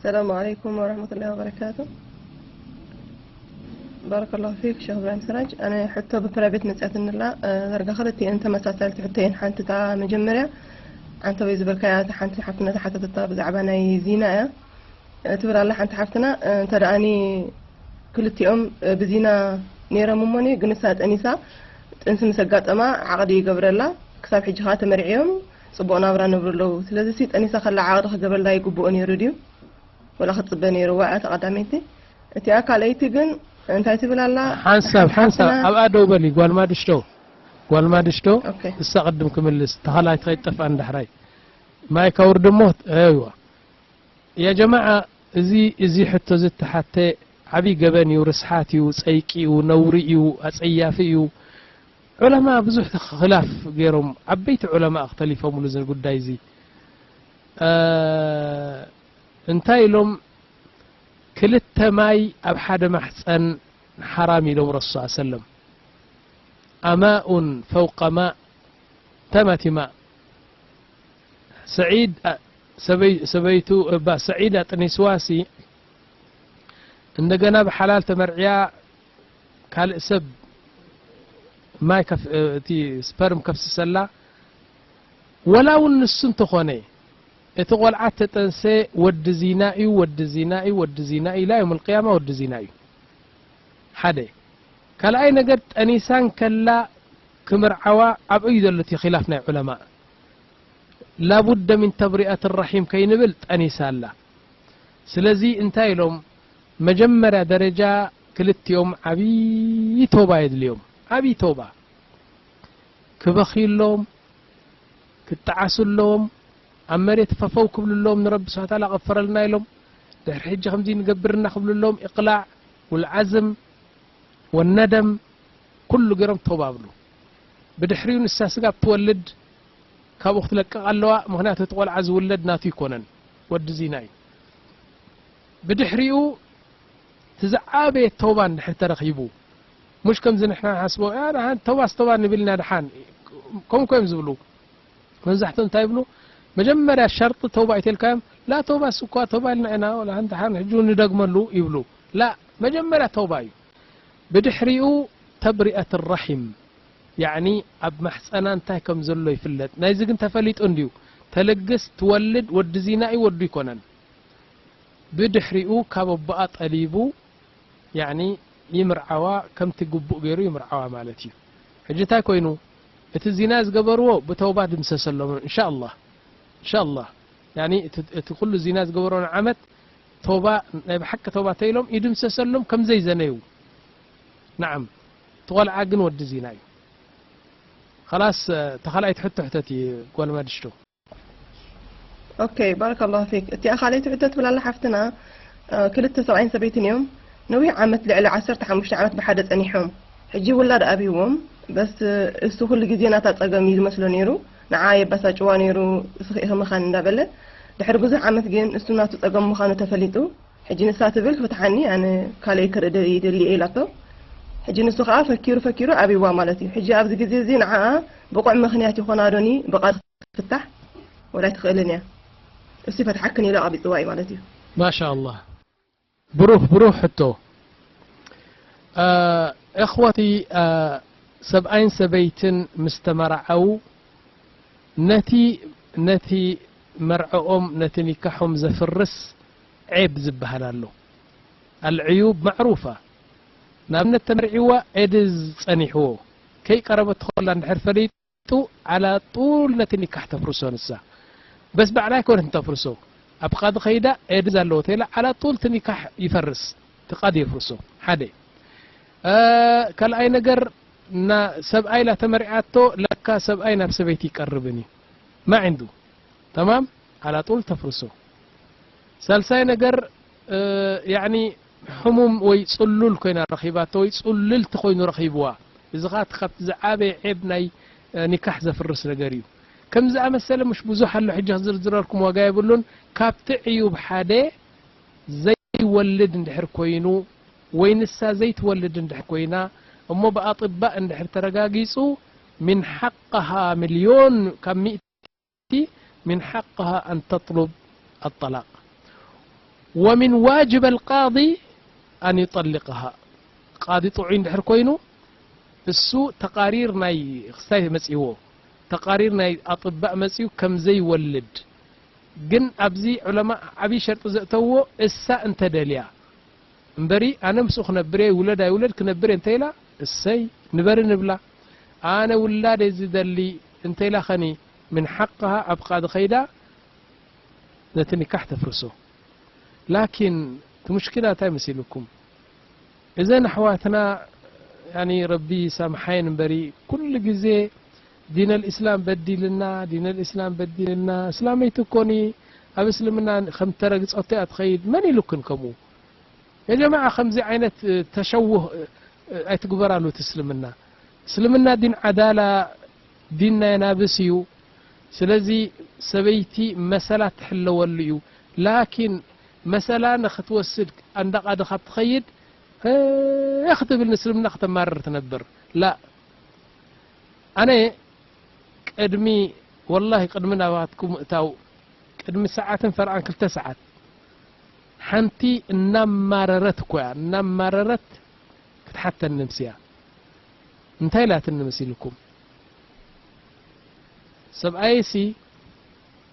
السلام عليكم ورحمة الله وبركاته. بارك الله فيك شيخ إبراهيم سراج. أنا حتى ببرايفت متأتن لا درجة خلت أنت مسألة حتى حنت تا مجمرة. أنت ويز بركات حنت حفنة حتى تتا بزعبانة زينة. ትብል ኣላ ሓንቲ ሓፍትና። እንተ ደኣኒ ክልቲኦም ብዚና ነይሮም እሞኒ፣ ግን ንሳ ጠኒሳ ጥንሲ ምስ ኣጋጠማ ዓቕዲ ይገብረላ። ክሳብ ሕጂ ኸኣ ተመርዕዮም ጽቡቕ ናብራ ነብሩ ኣለዉ። ስለዚሲ ጠኒሳ ከላ ዓቕዲ ክገብረላ ይግብኦ ነይሩ ድዩ? ወላ ክትጽበ ነይርዋ እያ እታ ቀዳመይቲ። እቲኣ ካልኣይቲ ግን እንታይ ትብል ኣላ? ሓንሳብ ሓንሳብ ሓፍትና ኣብኣ ደው በሊ ጓል ማድሽቶ፣ ጓል ማድሽቶ። ኦኬ። እሳ ቅድም ክምልስ ተኻላይ ትኸይድ ጠፍኣን ዳሕራይ ማይክ ኣውርድ እሞ። እዋ ያ ጀማዓ፣ እዚ እዚ ሕቶ ዝተሓተ ዓቢ ገበን እዩ፣ ርስሓት እዩ፣ ጸይቂ እዩ፣ ነውሪ እዩ፣ ኣጸያፊ እዩ። ዑለማ ብዙሕ ኽላፍ ገይሮም፣ ዓበይቲ ዑለማ ኣኽተሊፎምሉ እዚ ጉዳይ እዚ። እ፣ እንታይ ኢሎም? ክልተ ማይ ኣብ ሓደ ማሕጸን ሓራም ኢሎም ረሱል ሰለም። ኣማኡን ፈውቀ ማእ፣ እንታይ ማለት እዩ ማእ? ሰዒድ፣ አ፣ ሰበይ-፣ ሰበይቱ እባ ሰዒድ ኣጥኒስዋሲ እንደገና ብሓላል ተመርዕያ ካልእ ሰብ ማይ ከፍ-፣ እቲ ስፐርም ከፍስሰላ፣ ወላ እውን ንሱ እንተኾነ እቲ ቆልዓ ተጠንሰ ወዲ ዚና እዩ፣ ወዲ ዚና እዩ፣ ወዲ ዚና እዩ፣ ኢላ የውመል ቅያማ ወዲ ዚና እዩ። ሓደ። ካልኣይ ነገር ጠኒሳ እንከላ ክምርዓዋ ኣብኡ እዩ ዘሎ እቲ ኺላፍ ናይ ዑለማእ። ላቡደ ሚን ተብሪኣት ራሒም ከይንብል ጠኒሳ ኣላ። ስለዚ እንታይ ኢሎም? መጀመርያ ደረጃ ክልቲኦም ዓብዪ ቶባ የድልዮም። ዓብዪ ቶባ። ክበኽዩ ኣለዎም፣ ክጠዓሱ ኣለዎም፣ ኣብ መሬት ፈፈው ክብሉ ኣለዎም፣ ንረቢ ስብሓ ተዓላ ቀፈረልና ኢሎም። ድሕሪ ሕጂ ከምዚ ንገብርና ክብሉ ኣለዎም። ኢቕላዕ፣ ውልዓዝም፣ ወነደም፣ ኩሉ ገይሮም ቶባ ኣብሉ። ብድሕሪኡ ንሳ ስጋብ ትወልድ ካብኡ ክትለቅቕ ኣለዋ። ምኽንያቱ እቲ ቆልዓ ዝውለድ ናቱ ይኮነን፣ ወዲ ዚና እዩ። ብድሕሪኡ እቲ ዝዓበየ ቶባ እንድሕር ተረኺቡ፣ ሙሽ ከምዚ ንሕና ንሓስቦ፣ "ያ ደሓን ቶባስ ቶባ ንብል ኢና ደሓን" ከምኡ እኮ እዮም ዝብሉ። መብዛሕትኦም እንታይ ይብሉ? መጀመርያ ሸርጢ ተውባ ኣይተልካዮም? "ላ ተውባስ እኳ ተውባ ኢልና ኢና፣ ወላ ሓንቲ ሓን ሕጂ እውን ንደግመሉ" ይብሉ። ላ፣ መጀመርያ ተውባ እዩ። ብድሕሪኡ ተብሪአት ራሒም፣ ያዕኒ ኣብ ማሕጸና እንታይ ከም ዘሎ ይፍለጥ። ናይዚ ግን ተፈሊጡ እንድዩ። ተልግስ፣ ትወልድ፣ ወዲ ዚና እዩ፣ ወዱ ይኮነን። ብድሕሪኡ ካብ ኣቦኣ ጠሊቡ፣ ያዕኒ ይምርዓዋ፣ ከምቲ ግቡእ ገይሩ ይምርዓዋ ማለት እዩ። ሕጂ እንታይ ኮይኑ? እቲ ዚና ዝገበርዎ ብተውባ ድምሰሰሎም፣ እንሻኣላህ። እንሻኣላህ። ያዕኒ እቲ፣ እቲ ኩሉ ዚና ዝገበርዎ ንዓመት ተውባ፣ ናይ ብሓቂ ተውባ ተይሎም ይድምሰሰሎም ከም ዘይዘነዩ። ነዓም። እቲ ቆልዓ ግን ወዲ ዚና እዩ። ኸላስ፣ እታ ካልኣይቲ ሕቶ ሕተቲ ጓል ማድሽቶ። ኦኬ፣ ባረከላሁ ፊክ። እቲኣ ካልኣይቲ ሕቶ ትብል ኣላ ሓፍትና፣ እ፣ ክልተ ሰብኣይን ሰበይትን እዮም። ነዊሕ ዓመት፣ ልዕሊ ዓሰርተ ሓሙሽተ ዓመት ብሓደ ጸኒሖም። ሕጂ ውላድ ኣብይዎም፣ በስ እሱ ኩሉ ግዜ ናታ ጸገም እዩ ዝመስሎ ነይሩ። ንዓ የባሳጭዋ ነይሩ፣ እስኺ ኢኺ ምኻን እንዳበለ። ድሕሪ ብዙሕ ዓመት ግን እሱ ናቱ ጸገም ምዃኑ ተፈሊጡ። ሕጂ ንሳ ትብል፣ "ፍትሓኒ፣ ኣነ ካልእ ክርኢ ደ-፣ ይደሊ እየ" ኢላቶ። ሕጂ ንሱ ከኣ ፈኪሩ ፈኪሩ ኣብይዋ ማለት እዩ። ሕጂ ኣብዚ ግዜ እዚ ንዓኣ ብቑዕ ምኽንያት ይኾና ዶኒ ብቓል ክትፍታሕ ወላ ኣይትኽእልን እያ። እሱ ይፈትሓክን ኢሉ ኣቐቢጽዋ እዩ ማለት እዩ። ማሻ ኣላህ። ብሩህ፣ ብሩህ ሕቶ። አ፣ እኽወቲ፣ አ፣ ሰብኣይን ሰበይትን ምስ ተመራዓዉ፣ ነቲ፣ ነቲ መርዕኦም፣ ነቲ ኒካሖም ዘፍርስ ዔብ ዝበሃል ኣሎ። ኣልዕዩብ ማዕሩፋ። ንኣብነት፣ ተመርዒዋ ኤድስ ጸኒሕዎ፣ ከይቀረበቶ ከላ እንድሕር ፈሊጡ፣ ዓላ ጡል ነቲ ኒካሕ ተፍርሶ ንሳ። በስ ባዕላ ኣይኮነትን ተፍርሶ። ኣብ ቃዲ ከይዳ፣ ኤድስ ኣለዎ ተይላ፣ ዓላ ጡል እቲ ኒካሕ ይፈርስ። እቲ ቃዲ የፍርሶ። ሓደ። እ፣ ካልኣይ ነገር፣ ና-፣ ሰብኣይ ኢላ ተመሪዓቶ፣ ለካ ሰብኣይ ናብ ሰበይቲ ይቀርብን እዩ። ማ ዕንዱ። ተማም? ዓላ ጡል ተፍርሶ። ሳልሳይ ነገር፣ እ፣ ያዕኒ ሕሙም ወይ ጽሉል ኮይና ረኺባቶ ወይ ጽልልቲ ኮይኑ ረኺብዋ። እዚ ኸኣ እቲ ካብቲ ዝዓበየ ዔብ ናይ፣ እ፣ ኒካሕ ዘፍርስ ነገር እዩ። ከም ዝኣመሰለ ምሽ ብዙሕ ኣሎ፣ ሕጂ ክዝርዝረልኩም ዋጋ የብሉን። ካብቲ ዕዩብ ሓደ ዘይወልድ እንድሕር ኮይኑ ወይ ንሳ ዘይትወልድ እንድሕር ኮይና እሞ ብኣጥባእ እንድሕር ተረጋጊጹ፣ ሚን ሓቅሃ ሚልዮን ካብ ሚእቲ ሚን ሓቅሃ ኣን ተጥሉብ ኣጠላቅ። ومن واجب القاضي أن يطلقها. ቃዲ ጥዑይ እንድሕር ኮይኑ እሱ ተቃሪር ናይ ክስታይ መጽእዎ፣ ተቃሪር ናይ ኣጥባእ መጽኡ ከም ዘይወልድ። ግን ኣብዚ ዑለማ ዓብዪ ሸርጢ ዘእተዎ እሳ እንተ ደልያ እምበሪ፣ ኣነ ምስኡ ክነብር እየ፣ ይውለድ ኣይውለድ ክነብር እየ እንተ ኢላ፣ እሰይ ንበሪ ንብላ። ኣነ ውላድ እየ ዝደሊ እንተ ኢላ ኸኒ፣ ምን ሓቅሃ ኣብ ቃዲ ኸይዳ ነቲ ኒካሕ ተፍርሶ። ላኪን እቲ ሙሽኪላ እንታይ መሲልኩም? እዘን ኣሕዋትና ያኒ ረቢ ሳምሓየን እምበሪ፣ ኩሉ ግዜ ዲነል ኢስላም በዲልና፣ ዲነል ኢስላም በዲልና፣ እስላመይቲ እኮኒ ኣብ እስልምና ከም ተረግጸቶ እያ ትኸይድ። መን ኢሉክን ከምኡ? ያ ጀማዓ ከምዚ ዓይነት ተሸውህ ኣይትግበራሉ እቲ እስልምና። እስልምና ዲን ዓዳላ፣ ዲን ናይ ኣናብስ እዩ። ስለዚ ሰበይቲ መሰላ ትሕለወሉ እዩ። ላኪን መሰላ ንኽትወስድ ኣንዳ ቃዲ ካብ ትኸይድ፣ እ፣ ክትብል ንእስልምና ክተማርር ትነብር። ላ፣ ኣነ ቅድሚ፣ ወላሂ ቅድሚ ናባትኩም ምእታው፣ ቅድሚ ሰዓትን ፈርቓን ክልተ ሰዓት፣ ሓንቲ እናማረረት እኮ እያ፣ እናማረረት ክትሓተኒ ምስያ። እንታይ ኢላትኒ መሲልኩም? ሰብኣየሲ፣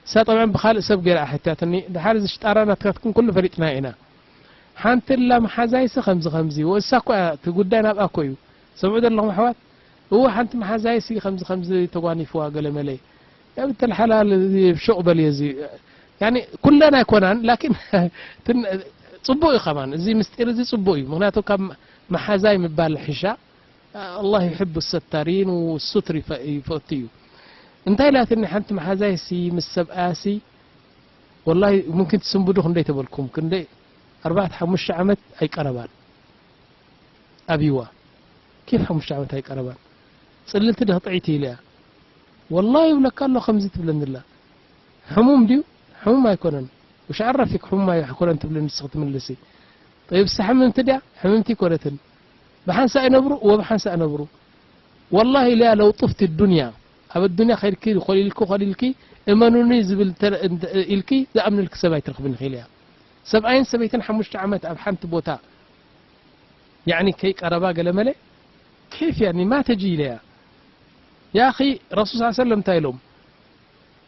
እሳ ጠብዐን ብኻልእ ሰብ ገይራ ሕትያትኒ፣ ድሓር እዚ ሽጣራ ናትካትኩም ኩሉ ፈሊጥና ኢና። ሓንቲ እላ መሓዛይሲ ከምዚ ከምዚ፣ ወእሳ እኮ እያ፣ እቲ ጉዳይ ናብኣ እኮ እዩ። ሰምዑ ዘለኹም ኣሕዋት? እወ፣ ሓንቲ መሓዛይሲ ከምዚ ከምዚ ተጓኒፍዋ ገለ መለ። ያ ብተል ሓላል፣ እዚ ሹቕ በል እዩ እዚ። ያኒ፣ ኩለን ኣይኮናን፣ ላኪን ትን-፣ ጽቡቕ እዩ ከማን። እዚ ምስጢር እዚ ጽቡቕ እዩ። ምኽንያቱ ካብ መሓዛይ ምባል ሕሻ፣ ኣላህ ዩሕቡ ሰታሪን፣ ወሱትር ይፈ-፣ ይፈቱ እዩ። እንታይ ኢላትኒ ሓንቲ መሓዛይሲ ምስ ሰብኣያሲ፣ ወላሂ ሙምኪን ትስንብዱ ክንደይ ተበልኩም፣ ክንደይ ኣርባዕተ ሓሙሽተ ዓመት ኣይቀረባን። ኣብይዋ። ኬፍ ሓሙሽተ ዓመት ኣይቀረባን? ጽልልቲ ዲኺ ጥዕይቲ ኢለያ። ወላሂ ይብለካ ኣሎ ከምዚ ትብለኒ ኣላ። ሕሙም ድዩ? ሕሙም ኣይኮነን። ውሽ ዓረፊክ ሕሙም ኣይኮነን ትብለኒ ንስኺ ትምልሲ። ጠይብ፣ እሳ ሕምምቲ ድያ? ሕምምቲ ኣይኮነትን። ብሓንሳእ ይነብሩ፣ ወብሓንሳእ ይነብሩ። ወላሂ ኢለያ ለው ጡፍቲ ዱንያ፣ ኣብ ኣዱንያ ከይድኪ፣ ኮሊልኪ፣ ኮሊልኪ፣ እመኑኒ ዝብል እንተ-፣ እንተ-፣ ኢልኪ ዝኣምነልኪ ሰብ ኣይትረኽብን ኢኺ ኢለያ። ሰብኣይን ሰበይትን ሓሙሽተ ዓመት ኣብ ሓንቲ ቦታ ያዕኒ ከይቀረባ ገለ መለ፣ ኬፍ ያኒ ማ ተጂ ኢለያ። ያ ኣኺ፣ ረሱል ሰለላሁ ዐለይሂ ወሰለም እንታይ ኢሎም?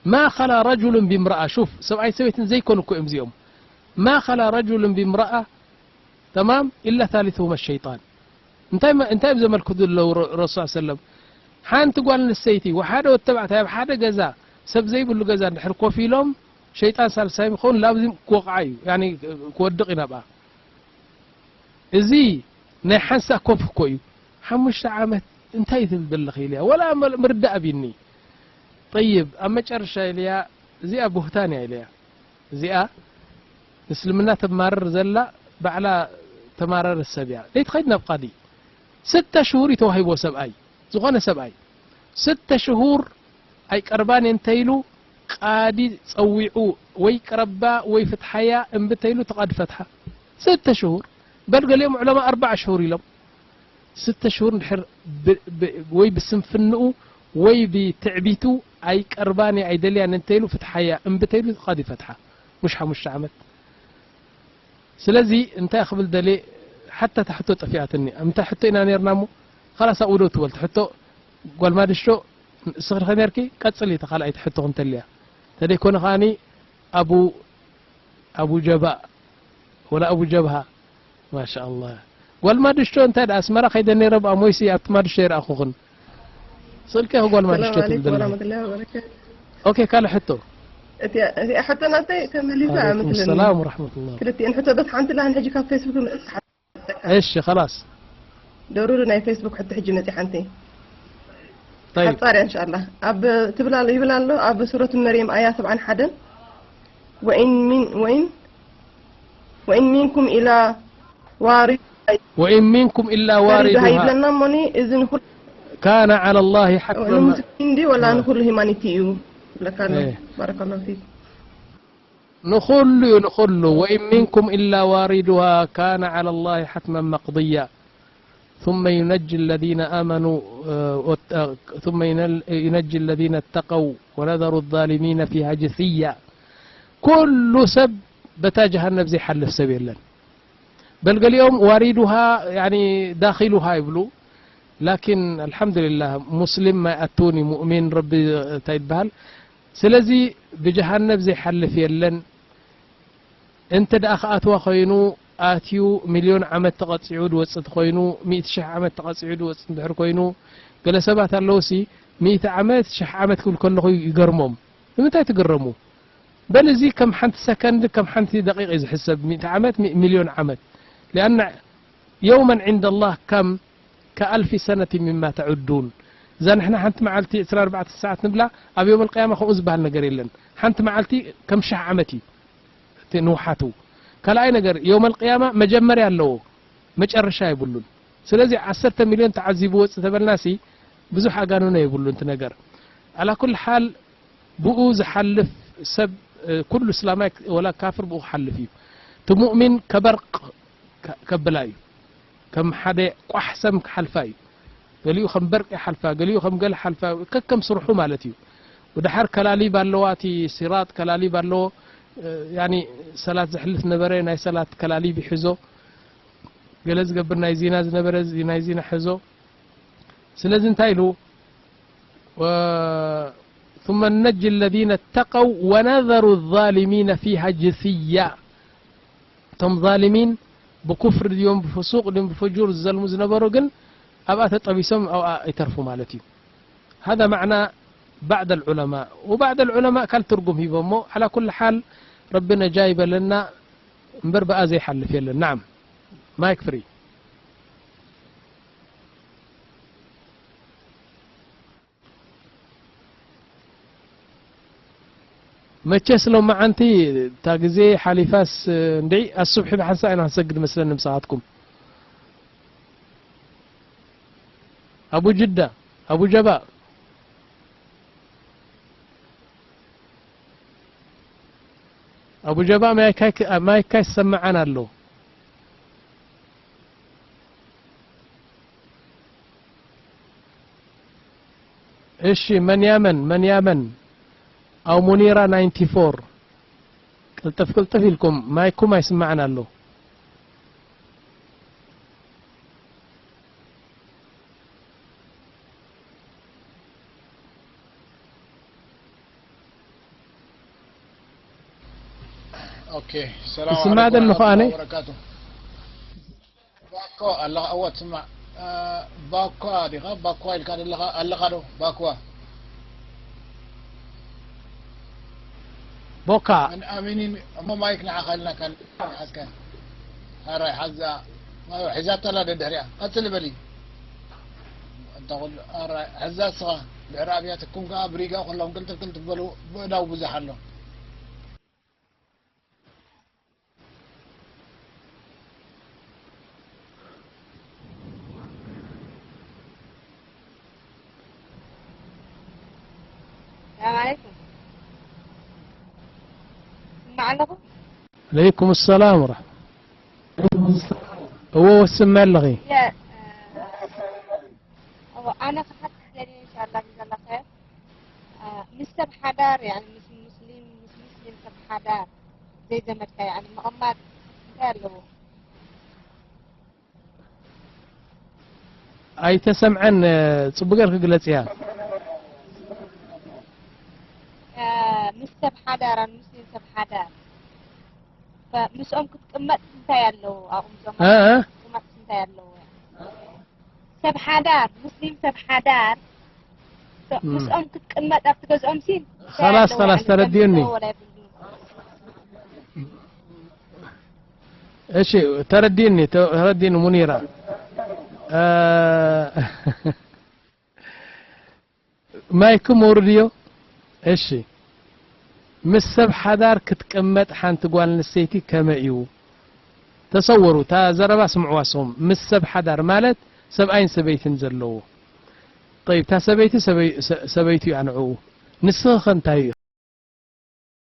ማ ኸላ ረጁሉን ቢምረኣ። ሹፍ፣ ሰብኣይ ሰበይትን ዘይኮኑ እኮ እዮም እዚኦም። ማ ኸላ ረጁሉን ቢምረኣ፣ ተማም፣ ኢላ ታሊቱሁማ ሸይጣን። እንታይ መ-፣ እንታይ እዮም ዘመልክቱ ዘለዉ ረ-፣ ረሱል ሰለላሁ ዐለይሂ ወሰለም? ሓንቲ ጓል ኣንስተይቲ ወሓደ ወዲ ተባዕታይ ኣብ ሓደ ገዛ፣ ሰብ ዘይብሉ ገዛ እንድሕር ኮፍ ኢሎም፣ ሸይጣን ሳልሳይ ምኸውን ላብዚም ክወቕዓ እዩ፣ ያኒ ክወድቕ እዩ ናብኣ። እዚ ናይ ሓንሳእ ኮፍ እኮ እዩ። ሓሙሽተ ዓመት እንታይ ትብል ዘለኺ ኢለያ። ወላ መል-፣ ምርዳእ ኣቢኒ። ጠይብ፣ ኣብ መጨረሻ ኢለያ፣ እዚኣ ቡህታን እያ ኢለያ። እዚኣ ንእስልምና ተማርር ዘላ ባዕላ ተማረረት ሰብ እያ። ዘይትኸይድ ናብ ቃዲ። ስተ ሽሁር እዩ ተዋሂቦ ሰብኣይ። ዝኾነ ሰብኣይ ስተ ሽሁር ኣይቀርባን እየ እንተኢሉ ቃዲ ጸዊዑ ወይ ቅረባ ወይ ፍትሓያ እምቢ ተኢሉ እቲ ቃዲ ፈትሓ። ስተ ሽሁር። በል ገሊኦም ዑለማ ኣርባዓ ሽሁር ኢሎም። ስተ ሽሁር እንድሕር ብ-፣ ብ-፣ ወይ ብስንፍንኡ ወይ ብትዕቢቱ ኣይቀርባን እየ ኣይደልያን እንተኢሉ ፍትሓያ እምቢ ተኢሉ እቲ ቃዲ ፈትሓ። ሙሽ ሓሙሽተ ዓመት። ስለዚ እንታይ ክብል ደልየ፣ ሓታ እታ ሕቶ ጠፊኣትኒ። እንታይ ሕቶ ኢና ነርና እሞ፣ ኸላስ ኣብኡ ደው ትበል። እቲ ሕቶ ጓል ማድሽቶ እስኺ ዲኺ ነርኪ፣ ቀጽሊ እታ ካልኣይቲ ሕቶ ክንተልያ። ተደይኮነ ከኣኒ ኣቡ፣ ኣቡ ጀባእ ወላ ኣቡ ጀብሃ። ማሻኣላህ። ጓል ማድሽቶ እንታይ ደኣ ኣስመራ ከይደ ነይረ ብኣ ሞይሲ ኣብቲ ማድሽቶ ይረኣኹኽን። ስልኪ ጓል ማድሽቶ ሰላም ትብል ኣለና። ወራህመቱላሂ ወበረካቱ። ኦኬ፣ ካልእ ሕቶ። እቲኣ፣ እቲኣ ሕቶ ናተይ ተመሊሳ ወዓለይኩም ኣይመስለኒ። ሰላም ወራህመቱላህ። ክልቲኤን ሕቶ በስ ሓንቲ ላህን ሕጂ ካብ ፌስቡክ ምእስ ሓ-፣ እሺ፣ ኸላስ። ደሩሪ ናይ ፌስቡክ ሕቶ ሕጂ መጺ ሓንቲ። ጠይብ። ሓጻር እያ፣ እንሻኣላህ። ኣብ ትብል ኣሎ፣ ይብል ኣሎ፣ ኣብ ሱረቱ መርየም ኣያ ሰብዓን ሓደን፣ ወኢን ሚን፣ ወኢን፣ ወኢን ሚንኩም ኢላ ዋሪ-፣ وإن منكم إلا واردها ይብለና እሞኒ፣ እዚ ንኹሉ ካነ ዐለ ላሂ ሐትመን ንሙስሊም ድዩ ወላ አ። ንኹሉ ሂማኒቲ እዩ? ይብለካ ኣሎ። እ። ባረከላሁ ፊክ። ንኹሉ እዩ፣ ንኹሉ። وإن منكم إلا واردها كان على الله حتما مقضيا ثم ينجي الذين آمنوا، እ፣ ወት-፣ እ፣ ثم ينل-، ينجي الذين اتقوا ونذر الظالمين فيها جثيا። ኩሉ ሰብ በታ ጀሃነብ ዘይሓልፍ ሰብ የለን። በል ገሊኦም ዋሪዱሃ፣ ያኒ ዳኺሉሃ ይብሉ። ላኪን ኣልሓምዱሊላህ፣ ሙስሊም ማይ ኣትውን እዩ፣ ሙእሚን ረቢ እንታይ ይበሃል። ስለዚ ብጀሃነብ ዘይሓልፍ የለን። እንተ ደኣ ክኣትዋ ኮይኑ፣ ኣትዩ ሚልዮን ዓመት ተቐጺዑ ዝወጽእ ተኾይኑ፣ ሚእቲ ሽሕ ዓመት ተቐጺዑ ዝወጽእ እንድሕር ኮይኑ፣ ገለ ሰባት ኣለውሲ፣ ሚእቲ ዓመት፣ ሽሕ ዓመት ክብል ከለኹ ይገርሞም። ንምንታይ ትግረሙ? በል እዚ ከም ሓንቲ ሰከንድ፣ ከም ሓንቲ ደቂቕ እዩ ዝሕሰብ። ሚእቲ ዓመት፣ ሚ-፣ ሚልዮን ዓመት። ሊኣነ የውመን ዒንደ ላህ ከም ከኣልፊ ሰነት ሚማ ተዑዱን። እዛ ንሕና ሓንቲ መዓልቲ ዕስራን ኣርባዕተን ሰዓት ንብላ፣ ኣብ የውመል ቅያማ ከምኡ ዝበሃል ነገር የለን። ሓንቲ መዓልቲ ከም ሽሕ ዓመት እዩ እቲ ንውሓቱ። ካልኣይ ነገር፣ የውመል ቅያማ መጀመርያ ኣለዎ፣ መጨረሻ የብሉን። ስለዚ ዓሰርተ ሚልዮን ተዓዚቡ ወጽእ ተበልናሲ፣ ብዙሕ ኣጋንኖ የብሉን እቲ ነገር። ዓላ ኩል ሓል፣ ብኡ ዝሓልፍ ሰብ፣ እ፣ ኩሉ እስላማይ ወላ ካፍር ብኡ ክሓልፍ እዩ። እቲ ሙእሚን ከበርቅ ከ-፣ ከብላ እዩ። ከም ሓደ ቋሕ ሰም ክሓልፋ እዩ። ገሊኡ ከም በርቅ ይሓልፋ፣ ገሊኡ ከም ገለ ሓልፋ፣ ከከም ስርሑ ማለት እዩ። ወደሓር ከላሊብ ኣለዋ፣ እቲ ሲራጥ ከላሊብ ኣለዎ። እ፣ ያኒ ሰላት ዘሕልፍ ነበረ፣ ናይ ሰላት ከላሊብ ይሕዞ። ገለ ዝገብር ናይ ዚና ዝነበረ ዚ-፣ ናይ ዚና ሕዞ። ስለዚ እንታይ ኢሉ? و-، ثم ننجي الذين اتقوا ونذر الظالمين فيها جثيا። እቶም ዛሊሚን ብኩፍሪ ድዮም ብፍሱቅ ድዮም ብፍጁር ዝዘልሙ ዝነበሩ ግን ኣብኣ ተጠቢሶም ኣብኣ ይተርፉ ማለት እዩ። هذا معنى بعض العلماء، وبعض العلماء ካልእ ትርጉም ሂቦሞ። على كل حال ረቢ ነጃ ይበለና እምበር ብኣ ዘይሓልፍ የለን። نعم، مايك فري. መቸስ ሎማዓንቲ እታ ግዜ ሓሊፋስ፣ እንድዒ ኣሱብሒ ብሓንሳእ ኢና ክንሰግድ መስለኒ ምሳኻትኩም። ኣቡ ጅዳ፣ ኣቡ ጀባእ፣ ኣቡ ጀባእ ማይካ ይክ-፣ ማይካ ይሰማዓን ኣሎ። እሺ፣ መን ያመን፣ መን ያመን፣ ኣው ሙኒራ ናይንቲ ፎር። ቅልጥፍ ቅልጥፍ ኢልኩም፣ ማይኩም ኣይስማዕን ኣሎ። ኦኬ፣ ሰላም ይስማዕ ኣለኩም ዘለኹ ኣነ? ወረሕመቱላሂ ወበረካቱ። ባኮ ኣለኻ፣ እወ ትስማዕ። እ፣ ባኳ ዲኻ? ባኳ ኢልካ ዘለኻ ኣለኻ ዶ? ባኳ። ቦካ። መን ኣሚኒን እሞ ማይክ ንዓኻ ኢልናካ ሓዝካ። ኣራይ ሓዛ። ሒዛቶ ኣላ ደድሕሪኣ። ቀጽል በሊ። እንተ ኹሉ ኣራይ ሓዛ እስኻ። ድሕሪ ኣብያትኩም ከኣ ብሪጋ ኩሎም ቅልጥፍ ቅልጥፍ በሉ። ብእዳው ብዙሕ ኣሎ። ሰላም ዓለይኩም። ይስማዕ ኣለኹ? ዓለይኩም ሰላም ወረሕመ-፣ እዎ፣ ወስመ ኣለኺ። የ-፣ እዎ፣ ኣነ ክሓትት ደልየ፣ ኢንሻላህ፣ ጀዛላህ ኸይር። አ፣ ምስ ሰብ ሓዳር፣ ያኒ ምስ ሙስሊም፣ ምስ ሙስሊም ሰብ ሓዳር ዘይዘመድካ፣ ያኒ ምቕማጥ እንታይ ኣለዎ? ኣይተሰምዐን፣ ጽቡቅ ጌርኪ ግለጽያ። አ፣ ምስ ሰብ ሓዳር፣ ምስ ሰብ ሓዳር፣ ፈ-፣ ምስኦም ክትቅመጥ እንታይ ኣለዎ? ኣብኡ ምስኦም እ፣ እ? ክትቅመጥ እንታይ ኣለዎ? ሰብ ሓዳር፣ ሙስሊም ሰብ ሓዳር፣ ም። ምስኦም ክትቅመጥ ኣብቲ ገዝኦም ሲን እንታይ ኸላስ፣ ኣለዎ? ኸላስ፣ ያኒ ተረዲኡኒ። ከምፅኦ ወላ የብሉ። እሺ፣ ተረዲኒ፣ ተረዲኒ ሙኒራ። እ፣ ማይኩም ኣውርድዮ። እሺ፣ ምስ ሰብ ሓዳር ክትቅመጥ ሓንቲ ጓል ኣንስተይቲ ከመይ እዩ? ተሰወሩ፣ እታ ዘረባ ስምዕዋ ንስኹም። ምስ ሰብ ሓዳር ማለት ሰብኣይን ሰበይትን ዘለዎ። ጠይብ፣ እታ ሰበይቲ ሰበይ-፣ ሰ-፣ ሰበይቱ እያ ንዕኡ። ንስኺ ኸ እንታይ እዩ